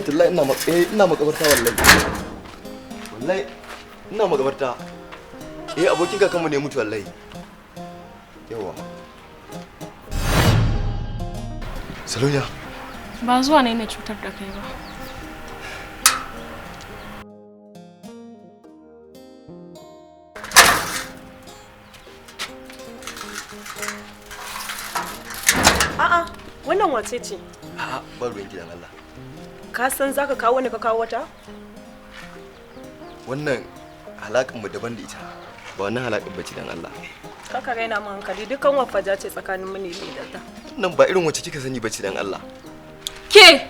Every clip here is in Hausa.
Wallahi ina ina makabarta wallahi. Wallahi ina makabarta. Eh, abokin kakanmu ne mutu wallahi. Yawa. Salonya. Ba zuwa ne na cutar da kai ba. A'a, wannan wace ce? A'a, ba ruwan gidan Allah. Ka san zaka kawo ni ka kawo wata? Wannan halakan mu daban da ita. Ba wannan halakan bace dan Allah. Kaka raina mu hankali, dukkan wafaja ce tsakanin mu ne da ta. Nan ba irin wacce kika sani bace dan Allah. Ke!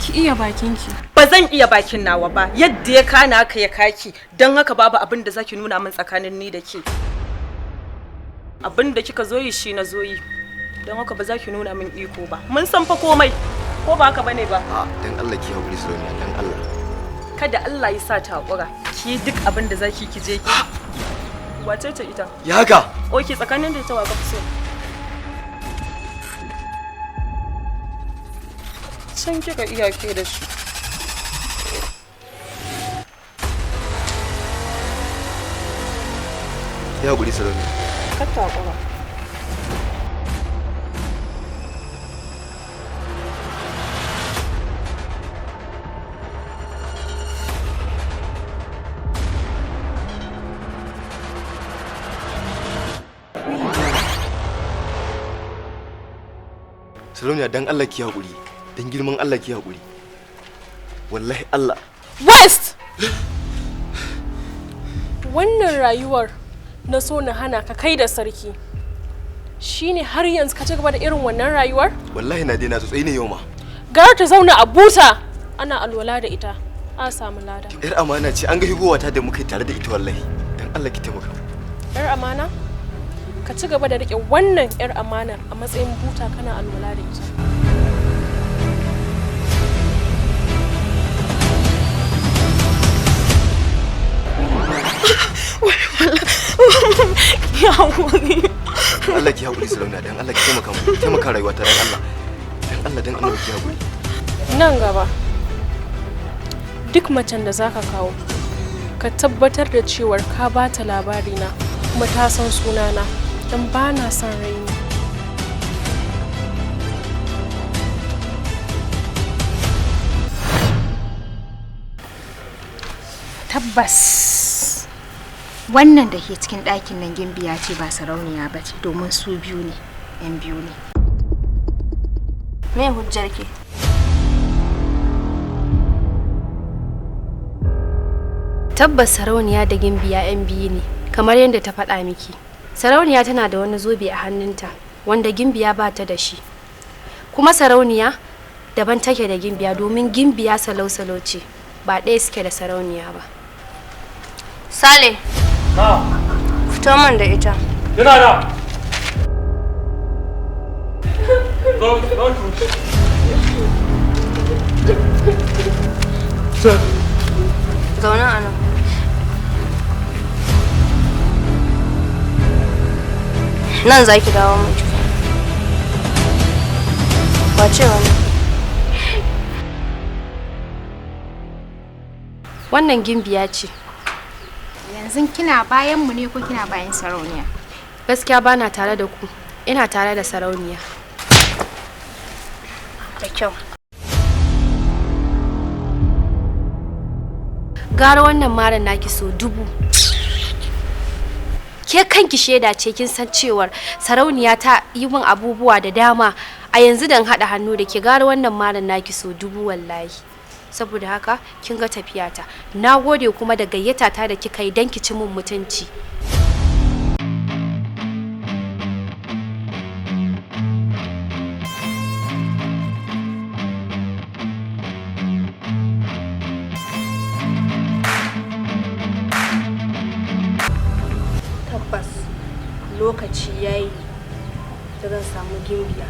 Ki iya bakinki. Ba zan iya bakin nawa ba, yadda ya kana haka ya kaki, don haka babu abin da zaki nuna min tsakanin ni da ke. Abin da kika zo yi shi na zo yi. Don haka ba za ki nuna min iko ba. Mun san fa komai. Ko ba haka bane ba? A dan Allah ki haƙuri Salonya, dan Allah. Kada Allah ya sa ta haƙura. Ki duk abin da zaki ki je ki. Wace ce ita? Ya haka? Oke, tsakanin da ita wa ka fi so? Can kika iya ke da shi. Ya haƙuri Salonya. Kar ta haƙura. Salonya dan Allah ki haƙuri. Dan girman Allah ki haƙuri. Wallahi Allah. West! Wannan rayuwar na so na hana ka kai da sarki. Shine har yanzu ka ci gaba da irin wannan rayuwar? Wallahi na daina tsotsai ne yau ma. Gara ta zauna a buta ana alwala da ita. A samu lada. Yar amana ce, an ga higowa ta da muka yi tare da ita wallahi. Dan Allah ki taimaka. Yar amana? Ka ci gaba da rike wannan yar amanar a matsayin buta kana alwala da ita. Ya haƙuri. Allah ki haƙuri Salonya, dan Allah ki taimaka mu. Taimaka rayuwa ta dan Allah. Dan Allah dan Allah ki haƙuri. Nan gaba duk macen da zaka kawo ka tabbatar da cewar ka bata labari na kuma ta san sunana, don ba na son raini. Tabbas wannan da ke cikin ɗakin nan gimbiya ce ba sarauniya ba ce, domin su biyu ne, 'yan biyu ne. Me hujjar ki? Tabbas sarauniya da gimbiya 'yan biyu ne, kamar yadda ta faɗa miki. Sarauniya tana da wani zobe a hannunta wanda gimbiya ba ta da shi. Kuma sarauniya daban take da gimbiya, domin gimbiya salau-salau ce, ba ɗaya suke da sarauniya ba. Sale. Na. Fito min da ita. Yana da. Zo, zo ki wuce. Zauna a nan. Nan za ki dawo mu ciki. Wace wannan? Wannan gimbiya ce. Yanzu kina bayan mu ne ko kina bayan sarauniya? Gaskiya bana tare da ku. Ina tare da sarauniya. Da kyau. Gara wannan maran naki so 1000. Ke kanki shaida ce, kin san cewar sarauniya ta yi min abubuwa da dama. A yanzu dan haɗa hannu da ke, gara wannan maran naki so 1000 wallahi. Saboda haka kin ga tafiyata. Na gode kuma da gayyata ta da kika yi dan ki ci min mutunci. Tabbas lokaci yayi da zan samu gimbiya